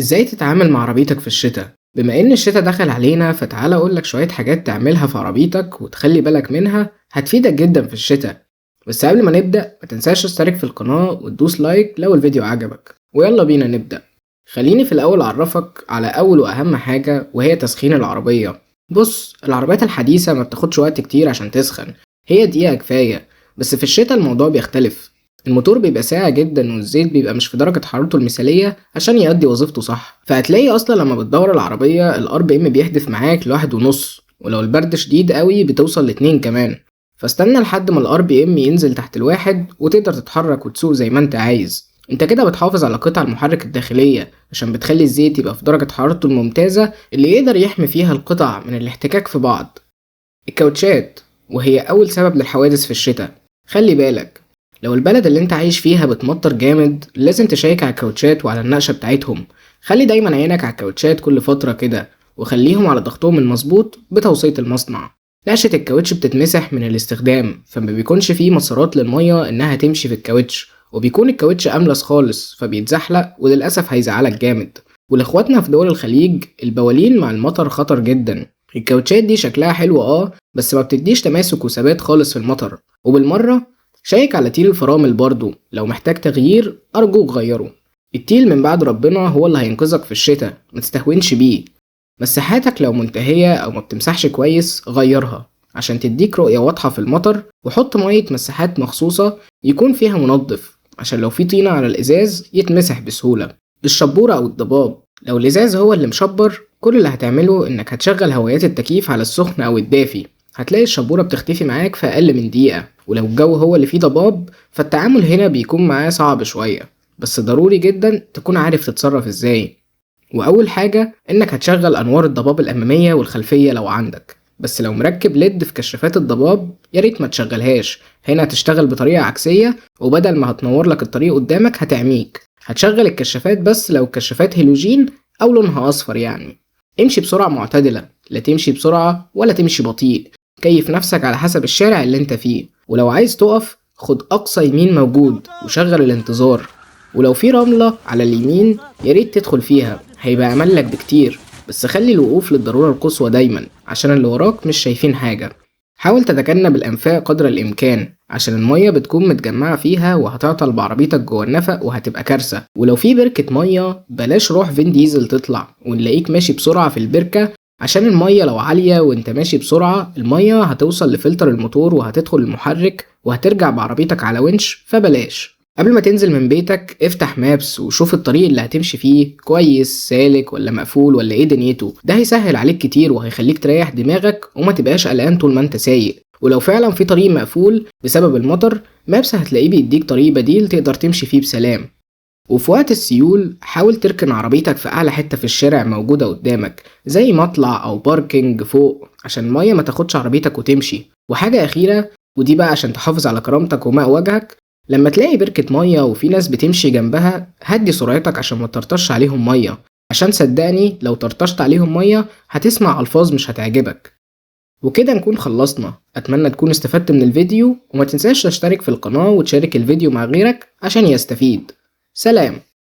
إزاي تتعامل مع عربيتك في الشتا؟ بما إن الشتا دخل علينا فتعالى أقولك شوية حاجات تعملها في عربيتك وتخلي بالك منها هتفيدك جدا في الشتا. بس قبل ما نبدأ ما تنساش تشترك في القناة وتدوس like لو الفيديو عجبك، ويلا بينا نبدأ. خليني في الأول أعرفك على أول وأهم حاجة وهي تسخين العربية. بص، العربيات الحديثة ما بتاخدش وقت كتير عشان تسخن، هي دقيقة كفاية. بس في الشتا الموضوع بيختلف، الموتور بيبقى ساقع جدا والزيت بيبقى مش في درجة حرارته المثالية عشان يؤدي وظيفته صح. فهتلاقي اصلا لما بتدور العربية ال RPM بيحدف معاك ل1.5، ولو البرد شديد قوي بتوصل ل2 كمان. فاستنى لحد ما ال RPM ينزل تحت 1 وتقدر تتحرك وتسوق زي ما انت عايز. انت كده بتحافظ على قطع المحرك الداخلية عشان بتخلي الزيت يبقى في درجة حرارته الممتازة اللي يقدر يحمي فيها القطع من الاحتكاك في بعض. الكاوتشات، وهي أول سبب للحوادث في الشتاء. خلي بالك لو البلد اللي انت عايش فيها بتمطر جامد لازم تشيك على الكاوتشات وعلى النقشة بتاعتهم. خلي دايما عينك على الكاوتشات كل فترة كده، وخليهم على ضغطهم المظبوط بتوصية المصنع. نقشة الكاوتش بتتمسح من الاستخدام، فما بيكونش فيه مسارات للمية انها تمشي في الكاوتش، وبيكون الكاوتش املس خالص فبيتزحلق وللأسف هيزعلك جامد. ولاخواتنا في دول الخليج البوالين مع المطر خطر جدا. الكاوتشات دي شكلها حلو بس ما بتديش تماسك وثبات خالص في المطر. وبالمرة شيك على تيل الفرامل برضو، لو محتاج تغيير أرجوك غيره. التيل من بعد ربنا هو اللي هينقذك في الشتاء، ما تستهونش بيه. مساحاتك لو منتهية أو ما بتمسحش كويس غيرها عشان تديك رؤية واضحة في المطر، وحط مية مساحات مخصوصة يكون فيها منظف عشان لو في طينة على الإزاز يتمسح بسهولة. الشبورة أو الضباب، لو الإزاز هو اللي مشبر كل اللي هتعمله إنك هتشغل هوايات التكييف على السخن أو الدافي، هتلاقي الشبورة بتختفي معاك في أقل من دقيقة. ولو الجو هو اللي فيه ضباب فالتعامل هنا بيكون معاه صعب شوية، بس ضروري جدا تكون عارف تتصرف ازاي. وأول حاجة إنك هتشغل أنوار الضباب الأمامية والخلفية لو عندك، بس لو مركب LED في كشافات الضباب ياريت ما تشغلهاش، هنا هتشتغل بطريقة عكسية وبدل ما هتنور لك الطريق قدامك هتعميك. هتشغل الكشافات بس لو الكشافات هيلوجين أو لونها أصفر يعني. امشي بسرعة معتدلة، لا تمشي بسرعة ولا تمشي بطيء، كيف نفسك على حسب الشارع اللي انت فيه. ولو عايز تقف خد أقصى يمين موجود وشغل الانتظار، ولو في رملة على اليمين ياريت تدخل فيها، هيبقى أمن لك بكتير. بس خلي الوقوف للضرورة القصوى دايما عشان اللي وراك مش شايفين حاجة. حاول تتجنب الأنفاق قدر الإمكان عشان المية بتكون متجمعة فيها وهتعطل بعربيتك جوه النفق وهتبقى كارثة. ولو في بركة مية بلاش روح فين ديزل تطلع ونلاقيك ماشي بسرعة في البركة، عشان المية لو عالية وانت ماشي بسرعة المية هتوصل لفلتر الموتور وهتدخل المحرك وهترجع بعربيتك على ونش، فبلاش. قبل ما تنزل من بيتك افتح مابس وشوف الطريق اللي هتمشي فيه كويس سالك ولا مقفول ولا ايه دنيته، ده هيسهل عليك كتير وهيخليك تريح دماغك وما تبقاش قلقان طول ما انت سايق. ولو فعلا في طريق مقفول بسبب المطر مابس هتلاقيه بيديك طريق بديل تقدر تمشي فيه بسلام. وفي وقت السيول حاول تركن عربيتك في أعلى حتة في الشارع موجودة قدامك زي مطلع أو باركينج فوق عشان المية ما تاخدش عربيتك وتمشي. وحاجة أخيرة، ودي بقى عشان تحافظ على كرامتك وماء وجهك، لما تلاقي بركة مية وفي ناس بتمشي جنبها هدي سرعتك عشان ما تطرطش عليهم مية، عشان صدقني لو طرطشت عليهم مية هتسمع ألفاظ مش هتعجبك. وكده نكون خلصنا. أتمنى تكون استفدت من الفيديو، وما تنساش تشترك في القناة وتشارك الفيديو مع غيرك عشان يستفيد. سلام.